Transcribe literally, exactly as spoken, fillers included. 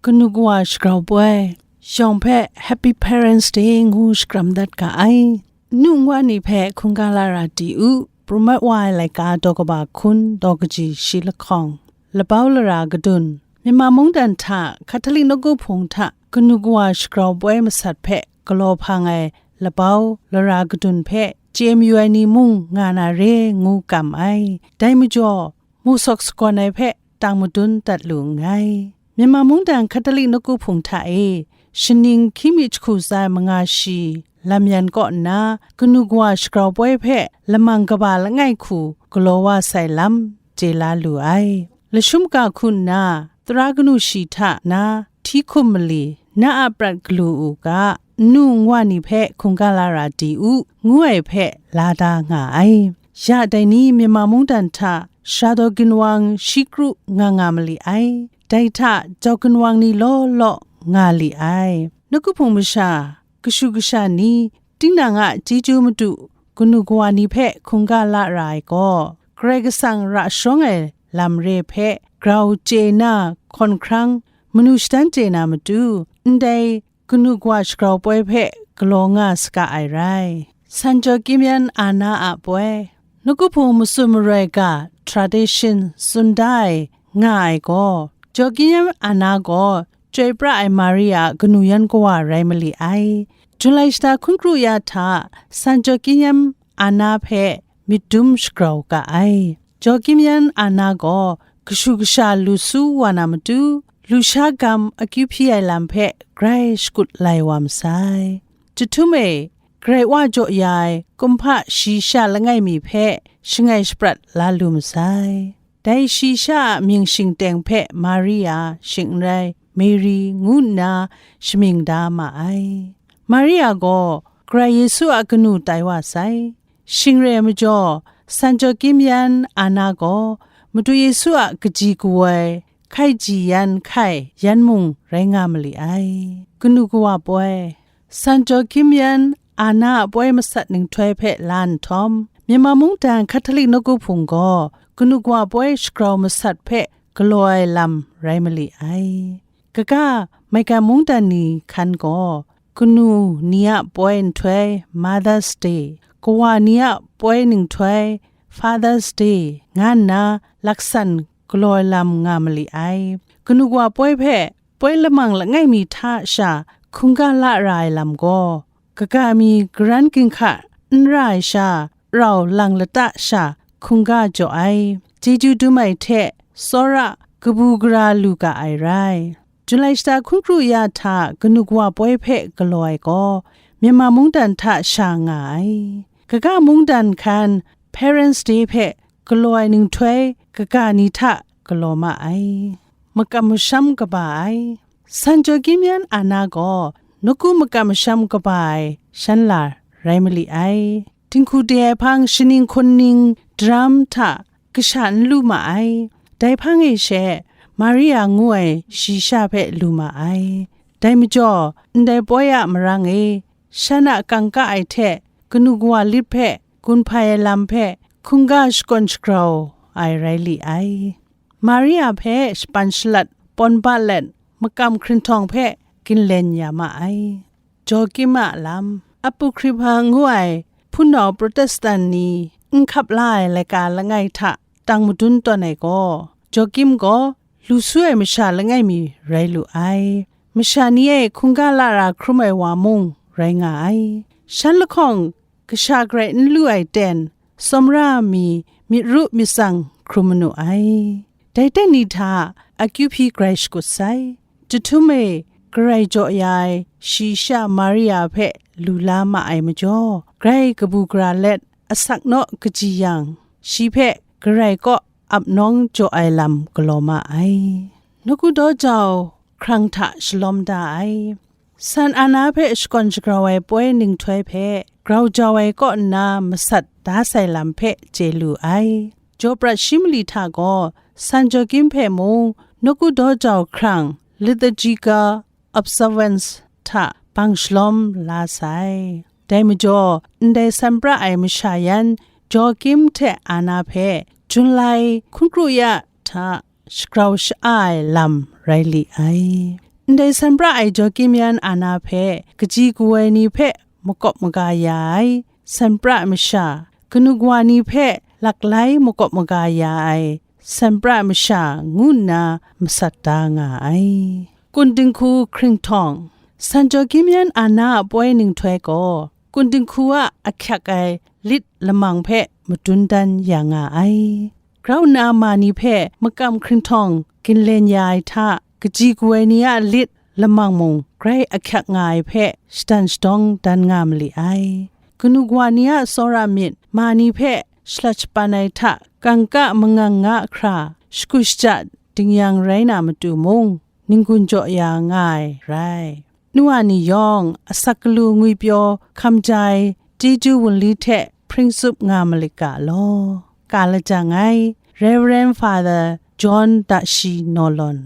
Kanu kawa shagrau poi, yawng hpe Happy Parents Day ngu shakram dat ga ai. Nu nwa ni hpe hkungga la ra di u. Pru mat wa ai laika daw kaba hkun daw kaji shi lahkawng, labau lara kadun, Myanmar mungdan hta Catholic nawku hpung hta kanu kawa shagrau poi masat hpe galaw hpang ai labau lara kadun hpe J M U I ni mung nga na re ngu kam ai. Dai majaw, musawk sagawn ai hpe tang madun dat lu nngai. Myanmar mungdan Catholic nawku hpung hta e, shaning hkying mi jahku tsa ai manga shi lam yan kaw nna, kanu kawa shagrau poi hpe lamang kaba langai hku galaw wa sai lam chye la lu ai. Lashum ga hku nna, tara kanu shi hta na hti hkum mali, na a prat galu u ga, nnu nwa ni hpe hkungga la ra di u, ngu ai hpe la da nga ai. Ya dai ni Myanmar mungdan hta Sara daw ginwang shi kru nga nga mali ai. Dai hta jau ginwang ni law law nga li ai. Nawku hpung masha, kashu kasha ni, tinang a chyeju madu kanu kawa ni hpe hkungga la ra ai gaw, Karai Kasang ra sharawng ai lam re hpe grau chye na hkawn hkrang, manu shadan chye na matu, ndai kanu kawa shagrau poi hpe galaw nga saga ai rai. San Joakim yan Ana a poi, nawku hpung matsun maroi ga tradition tsun da ai nga ai gaw, Joakim yan Ana gaw Chyoi pra ai Maria a kanu yan kawa rai mali ai. Julai shata hkun kru ya hta, San Joakim yan Ana hpe myit dum shagrau ga ai. Joakim yan Ana gaw kashu kasha lu su wa na matu, lusha gam akyu hpyi ai lam hpe grai shakut lai wa masai. Jahtum e, Karai Wa jaw ya ai kumhpa shayi sha langai mi hpe shangai shaprat la lu masai. Dai shayi sha a mying shingteng hpe Maria, shing n rai, Mary ngu nna shamying da ma ai. Maria gaw Karai Yesu a kanu tai wa sai. Shing re ai majaw, San Joakim yan Ana gaw Madu Yesu a kaji kawoi, hkai ji yan hkai yan mung rai nga mali ai. Kanu kawa poi, San Joakim yan Ana a poi masat ninghtoi hpe la nhtawm, Myanmar mungdan Catholic nawku hpung gaw kanu kawa poi shagrau masat hpe galaw ai lam rai mali ai. Kaga maigan mungdan ni hkan gaw, kanu ni a poi nhtoi Mother's Day, kawa ni a poi ninghtoi Father's Day nga nna laksan galaw ai lam nga mali ai. Kanu kawa poi hpe poi lamang langai mi hta sha hkungga la ra ai lam gaw, kaga mi garan ginhka n ra ai sha, rau lang lata sha hkungga jaw ai, chyeju dum ai hte tsawra kabu gara lu ga ai rai. Julai shata hkun kru ya hta kanu kawa poi hpe galaw ai gaw, Myanmar mungdan hta sha nga ai. Kaga mungdan hkan Parents Day hpe galaw ai ninghtoi kaga ni hta galaw ma ai. Makam masham kaba ai. San Joakim yan Ana gaw nawku makam masham kaba ai shan la rai mali ai. Dinghku de ai hpang shaning hkun ning daram hta kasha n lu ma ai. Dai hpang e she Maria ngu ai shayi sha hpe lu ma ai. Dai majaw, ndai poi a marang e, shan a kangka ai hte kanu kawa lit hpe gun hpai ai lam hpe hkungga shakawn shagrau ai rai li ai. Maria hpe shapan shalat pawn ba let, makam hkrinhtawng hpe ginlen ya ma ai. Joakim a lam, Apocrypha ngu ai hpunau Protestant ni n hkap la ai laika langai hta tang madun tawn ai gaw, Joakim gaw lu su ai masha langai mi rai lu ai. Masha ni e hkungga la ra hkrum ai wa mung rai nga ai. Shan lahkawng kasha garai n lu ai ten, tsawmra mi myit ru myit tsang hkrum manu ai. Dai ten ni hta akyu hpyi grai shakut sai. Jahtum e, Karai jaw ya ai shayi sha Maria hpe lu la ma ai majaw, grai kabu gara let asak naw kaji yang, shi hpe Karai kaw ap nawng jaw ai lam galaw ma ai. Nawku daw jau hkrang hta shalawm da ai. San Ana hpe shakawn shagrau ai poi ninghtoi hpe grau jau ai kaw nna masat da sai lam hpe chye lu ai. Jaw prat shi mali hta gaw, San Joakim hpe mung nawku daw jau hkrang, liturgical observance hta bang shalawm la sai. Dai majaw, ndai san pra ai masha yan Joakim hte Ana hpe Junlai hkun kru ya hta shagrau sha-a ai lam rai li ai. Ndai sanpra ai Joakim yan ana hpe kaji kawoi ni hpe makawp maga ya ai, sanpra masha, kanu kawa ni hpe laklai makawp maga ya ai, sanpra masha ngu nna masat da nga ai. Kun dinghku hkringhtawng. San Joakim yan ana a poi ninghtoi gaw, kun dinghku a ahkyak ai lit lamang hpe madun dan ya nga ai. Grau nna ma ni hpe makam hkringhtawng ginlen ya ai hta, kaji kawoi ni a lit lamang mung grai ahkyak nga ai hpe shadan shadawng dan nga mali ai. Kanu kawa ni a tsawra myit ma ni hpe shalat shapan ai hta, kangka mangang nga hkra, shagu shaja dingyang rai na matu mung, n-gun jaw ya nga ai rai. Nu a ni yawng, asak galu ngwipyaw hkam ja ai chyeju wunli hte hpring tsup nga malit ga law. Ka lajang ai, Reverend Father John Dashi Nolan.